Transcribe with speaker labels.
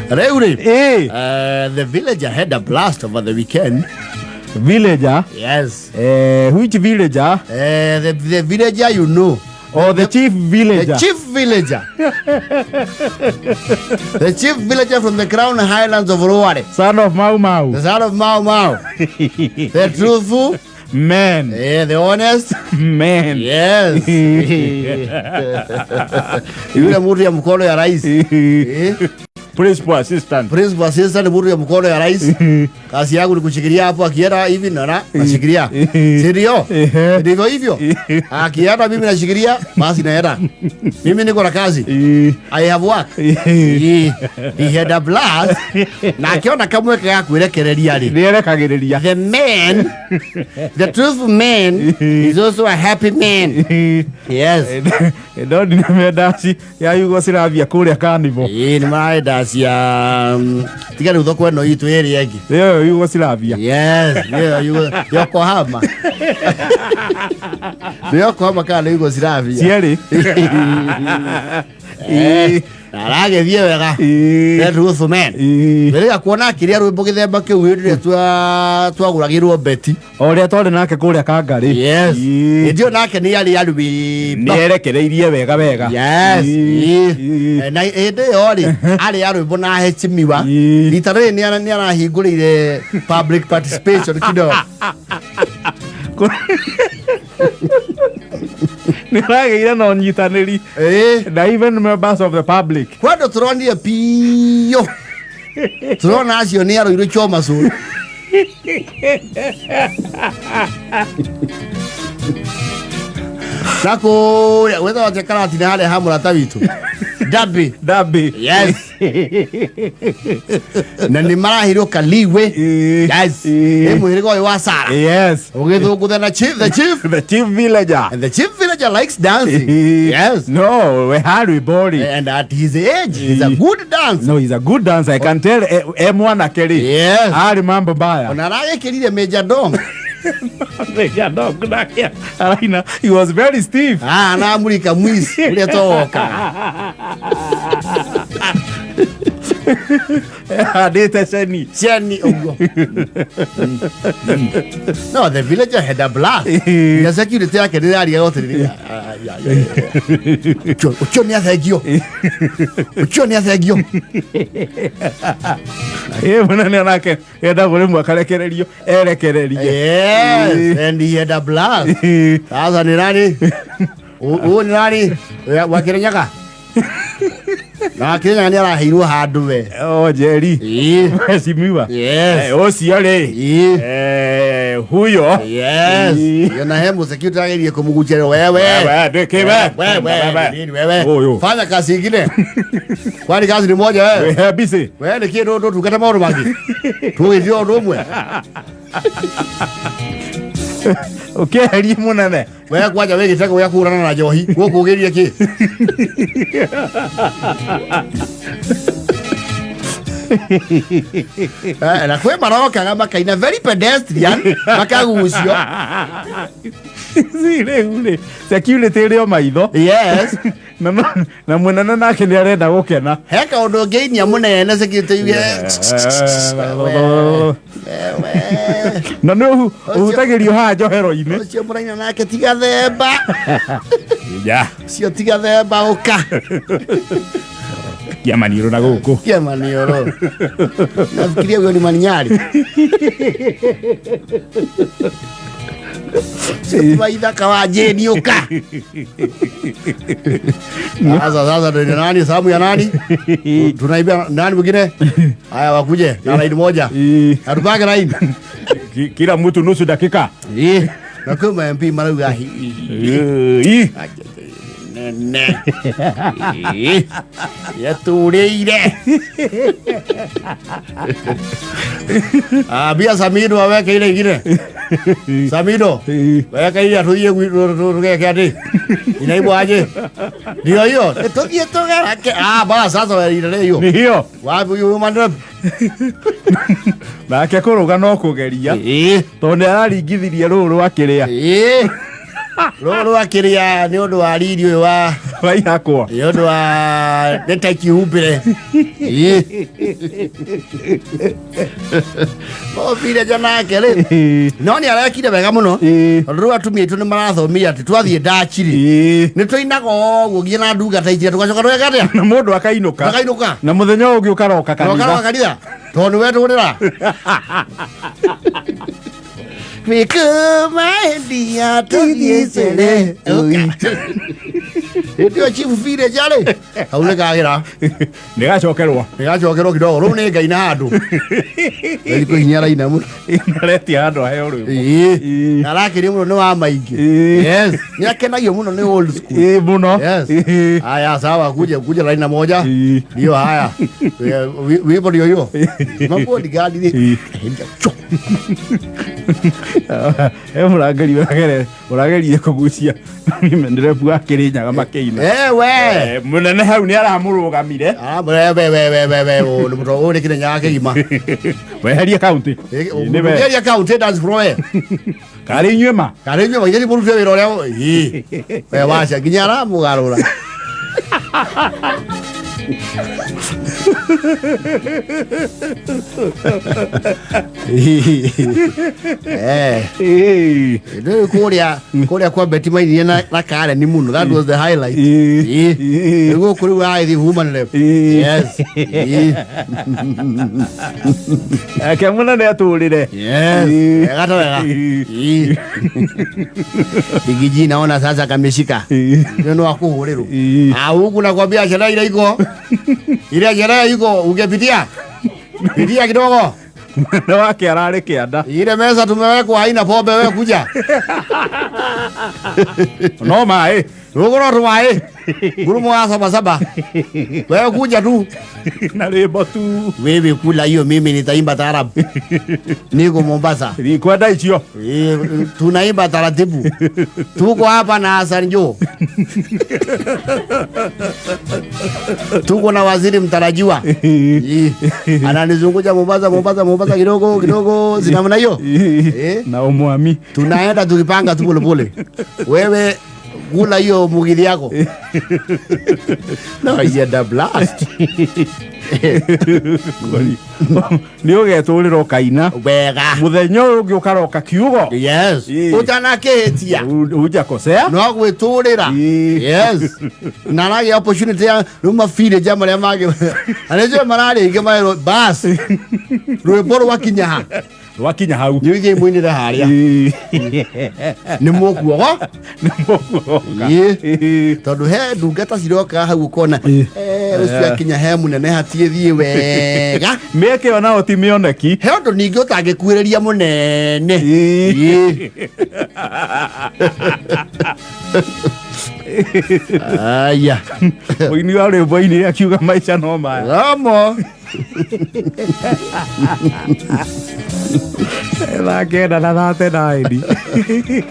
Speaker 1: Rĩu rĩ,
Speaker 2: Ĩĩ.
Speaker 1: The villager had a blast over the weekend.
Speaker 2: Villager.
Speaker 1: Yes.
Speaker 2: Which villager?
Speaker 1: The villager you know.
Speaker 2: Or the chief villager?
Speaker 1: The chief villager. The chief villager from the Crown Highlands of Rware.
Speaker 2: Son of Mau Mau.
Speaker 1: The son of Mau Mau. The truthful
Speaker 2: man.
Speaker 1: Yeah, the honest
Speaker 2: man.
Speaker 1: Yes. Yule mtu ya mkono ya rais. Eh?
Speaker 2: Principal assistant.
Speaker 1: Principal assistant mtu ya mkono ya rais. Kazi yangu ni kushikilia hapo akienda hivi na nashikilia. Si ndio? Ndivyo hivyo. Akienda mimi nashikilia, basi naenda. Mimi niko na kazi. I have work. He had a blast. Na akiona kamweke ga kwĩrekereria rĩ.
Speaker 2: Nĩerekagĩrĩria.
Speaker 1: The man, the truthful man is also a happy man. Yes.
Speaker 2: Ndoni nĩ ndaci ya Yugoslavia kũrĩa Carnival.
Speaker 1: Ĩĩ nĩ mararĩ ndaci ya tiga rĩu thoko ĩno itũ ĩrĩa ĩngĩ.
Speaker 2: Ĩyo Yugoslavia.
Speaker 1: Yes, ĩyo Yokohama. Nĩ Yokohama kana nĩ Yugoslavia?
Speaker 2: Cierĩ.
Speaker 1: Na aragĩthiĩ wega. The truthful man. Mbere kuona akĩrĩa rwĩmbo gĩthemba kĩu hĩndĩ ĩrĩa twagũragĩrwo beti.
Speaker 2: O ũrĩa twarĩ nake kũrĩa Kangarĩ.
Speaker 1: Yes. Hĩndĩ ĩyo nake nĩ arĩ arwĩmbo.
Speaker 2: Nĩ erekereirie wega wega.
Speaker 1: Yes. Na hĩndĩ ĩyo rĩ arĩ arwĩmbo na heshimiwa. Rita rĩrĩ nĩ arahingũrĩire public participation kidogo.
Speaker 2: Nĩ aragĩire na ũnyitanĩri na even members of the public.
Speaker 1: Kwa andũ tũronire piũ tũrona acio nĩ arũirũ choma cũrũ. Na kũrĩa gwĩtagwo atĩa karatina harĩa ha mũrata witũ Dabi.
Speaker 2: Dabi.
Speaker 1: Yes. Na nĩ marahirwo kaliwe. Yes. Nĩ mũhĩrĩga ũyũ wa Sara.
Speaker 2: Yes.
Speaker 1: Ũgĩthũngũtha na chief, the chief.
Speaker 2: The chief villager.
Speaker 1: And the chief villager likes dancing. Yes.
Speaker 2: No, we harĩ bori.
Speaker 1: And at his age, he's a good dancer.
Speaker 2: No, he's a good dancer. I can tell e mwanake rĩ.
Speaker 1: Yes.
Speaker 2: Arĩ mambo mbaya.
Speaker 1: Ona aragĩkĩrire Major Dong.
Speaker 2: Major Dong nake araina. He was very stiff.
Speaker 1: Ah, na amurika mwici ũrĩa towokaga.
Speaker 2: Handĩte ceni.
Speaker 1: Ceni ũguo. No, the villager had a blast. Ya security yake nĩ yarĩaga atĩrĩrĩ. Ũcio nĩ athengio. Ũcio nĩ athengio.
Speaker 2: Ĩ mũnene onake endagwo rĩmwe akarekererio erekererie.
Speaker 1: Yes, and he had a blast. Sasa ni nani? Huyu ni nani? Wa Kirinyaga? Na wa Kirinyaga nĩ araheirwo handũ we.
Speaker 2: O Njeri. Mheshimiwa.
Speaker 1: Yes.
Speaker 2: Ũcio rĩ. Huyo.
Speaker 1: Yes. Yona he security agerie kũmũgucia wewe.
Speaker 2: Wewe, ndĩkĩ we?
Speaker 1: Wewe,
Speaker 2: Wewe.
Speaker 1: nini wewe?
Speaker 2: Ũyũ.
Speaker 1: Fanya kazi ingine. Kwani kazi ni moja wewe?
Speaker 2: We busy.
Speaker 1: We nĩ kĩndũ ndũtungata maũndũ mangĩ. Tũgĩthiĩ ũndũ ũmwe.
Speaker 2: Ũkĩeherie mũnene.
Speaker 1: We kwanja wĩ gĩtego gĩa kũhũrana na njohi. Gũkũ ũgĩrie kĩ? Na kwĩ marokaga makaina very pedestrian makagucio.
Speaker 2: Si rĩu rĩ security ĩrĩ o maitho.
Speaker 1: Yes.
Speaker 2: Na mũnene nake nĩ arenda gũkena.
Speaker 1: He kaũndũ ũngĩinia mũnene security yuge.
Speaker 2: Na nĩ ũhutagĩrio haha njohero-inĩ.
Speaker 1: Ũcio mũraina nake tiga themba.
Speaker 2: Ya.
Speaker 1: Ũcio tiga themba ũka.
Speaker 2: Kia maniũrũ na gũkũ.
Speaker 1: Kia maniũrũ. Nafikiria huyo ni maninyari. Ũcio ithaka wa jeni ũka. Sasa sasa ndio nani sababu ya nani? Tunaibia nani mwingine? Haya wakuje na line moja. Hatupange line.
Speaker 2: Kila mtu nusu dakika.
Speaker 1: Na kwa MP marauga hi. Nene. Yatũrĩire. Ambia Samido aweke ile ingine. Samido. Weka ile atũthiĩ tũgeke atĩ. Inaibwo aje? Ndio hiyo. Tũthiĩ tũgeke. Ah, basi sasa wewe ile hiyo.
Speaker 2: Ni hiyo.
Speaker 1: Wapi huyu human rep?
Speaker 2: Nake kũrũga no kũgeria. Tondũ nĩ araringithirie rũũ rwa kĩrĩa.
Speaker 1: Rũrũ akĩrĩa nĩ ũndũ wa riri ũyũ wa
Speaker 2: Waihakwo.
Speaker 1: Nĩ ũndũ wa nĩ ta ikihumbĩre. Ĩĩ. Mobire ja nake rĩ. No nĩ arekire wega mũno.
Speaker 2: Ĩĩ.
Speaker 1: Tondũ rĩu atumia aitũ nĩ marathomire atĩ twathiĩ ndachi rĩ.
Speaker 2: Ĩĩ.
Speaker 1: Nĩ tũinaga ũguo nginya na ndungata icio tũgacoka tweka atĩa?
Speaker 2: Na mũndũ akainũka.
Speaker 1: Tũkainũka.
Speaker 2: Na mũthenya ũyũ ũngĩ ũkaroka
Speaker 1: Roka
Speaker 2: kanitha.
Speaker 1: kanitha. Tondũ nĩwe tũrĩra. Wikumaendia tũthiĩ cere. Hĩndĩ ĩyo chief village rĩ, hau nĩ kagĩra.
Speaker 2: Nĩ gacokerwo.
Speaker 1: Nĩ gacokerwo kidogo. Rĩu nĩ ngai na handũ. Thikũ ici nĩaraina mũno.
Speaker 2: Aretia handũ aheo rwĩmbo.
Speaker 1: Ĩĩ.
Speaker 2: Ĩĩ.
Speaker 1: Na arakĩrio mũno nĩ wa maingĩ.
Speaker 2: Ĩĩ.
Speaker 1: Yes. Nĩ akenagio mũno nĩ old school.
Speaker 2: Ĩĩ mũno.
Speaker 1: Yes.
Speaker 2: Ĩĩ.
Speaker 1: Haya, sawa, kuja kuja laini moja.
Speaker 2: Ĩĩ.
Speaker 1: Ndio haya. Wimbo ndio hiyo. Mambo ni gani
Speaker 2: Ĩĩ.
Speaker 1: Cho.
Speaker 2: He mũrangĩri ũrageririe kũgucia nderebu wa Kĩrĩnyaga makĩina.
Speaker 1: Eh we.
Speaker 2: Eh, mũnene hau nĩ aramũrũgamire.
Speaker 1: Ah, we we we we we we o ni mtu ule kile nyake gima.
Speaker 2: Weherie kaunti. Nĩ we.
Speaker 1: Ngeria kaunti dance floor we.
Speaker 2: Karĩ inyuĩ ma.
Speaker 1: Kare nyo ngeri murute wira uria. Ii. We wacha nginya aramugarura. Eh.
Speaker 2: Ĩĩ.
Speaker 1: Rĩu kũrĩa kwa Betty mainire na Karen mũno. That was the highlight.
Speaker 2: Ĩĩ.
Speaker 1: Ĩĩ.
Speaker 2: Ĩĩ.
Speaker 1: Rĩu gũkũ rĩu agĩthiĩ woman rep.
Speaker 2: Ĩĩ.
Speaker 1: Yes. Ĩĩ.
Speaker 2: Ake mũnene atũrĩre.
Speaker 1: Yes.
Speaker 2: Ĩĩ.
Speaker 1: Wega ta wega.
Speaker 2: Ĩĩ.
Speaker 1: Ĩĩ. Igiji naona sasa kameshika.
Speaker 2: Ĩĩ.
Speaker 1: Ndio no akuhũrĩrwo.
Speaker 2: Ĩĩ.
Speaker 1: Ah, huku nakwambia sherehe ile iko. Ile sherehe iko ungepitia. Pitia kidogo.
Speaker 2: Mũnene wake ararĩ kĩanda.
Speaker 1: Ile meza tumewekwa haina pombe wewe kuja.
Speaker 2: No maĩ.
Speaker 1: Rugoro tumaĩ. Ngurumo ya saba saba. Wewe kuja tu.
Speaker 2: Na rwĩmbo tu.
Speaker 1: Wewe kula hiyo, mimi nitaimba taarabu. Niko Mombasa.
Speaker 2: Ndikwenda icio.
Speaker 1: Tunaimba taratibu. Tuko hapa na Hassan Joho. Tuko na waziri mtarajiwa. Ananizunguja Mombasa, Mombasa, Mombasa kidogo kidogo, si namna hiyo. Eh?
Speaker 2: Na ũmwami.
Speaker 1: Tunaenda tukipanga tu polepole. Wewe kula hiyo mugithi yako. No, yeah, blast.
Speaker 2: Nĩ ũgetũrĩra ũkaina.
Speaker 1: Wega.
Speaker 2: Mũthenya ũyũ ũngĩ ũkaroka kiugo.
Speaker 1: Yes.
Speaker 2: Ĩĩ.
Speaker 1: Utanakĩhĩtia.
Speaker 2: Hujakosea.
Speaker 1: No gwĩtũrĩra.
Speaker 2: Ĩĩ.
Speaker 1: Yes. Na aragĩa opportunity ya rĩu mabirĩ ja marĩa mangĩ. Na nĩnjũĩ mararĩ aingĩ marerwo bas. Rwĩmbo rwakinya ha.
Speaker 2: Rwakinya hau.
Speaker 1: Nĩ ithiĩ mũinĩre harĩa.
Speaker 2: Ĩĩ.
Speaker 1: Nĩ mũkuogo.
Speaker 2: Nĩ mũkuoga.
Speaker 1: Ĩĩ.
Speaker 2: Ĩĩ.
Speaker 1: Tondũ he ndungata ciroka hau ũkona
Speaker 2: Ĩĩ.
Speaker 1: ũcio akinya he mũnene hatiĩ thiĩ wega.
Speaker 2: Mĩeke ĩyo nayo ti mĩoneki.
Speaker 1: He ũndũ ningĩ ũtangĩkuhĩrĩria mũnene.
Speaker 2: Ĩĩ.
Speaker 1: Ĩĩ. Aya.
Speaker 2: Mũini wa rwĩmbo ainire akiuga maica no maya.
Speaker 1: Gamo.
Speaker 2: Thaa 9 na 39.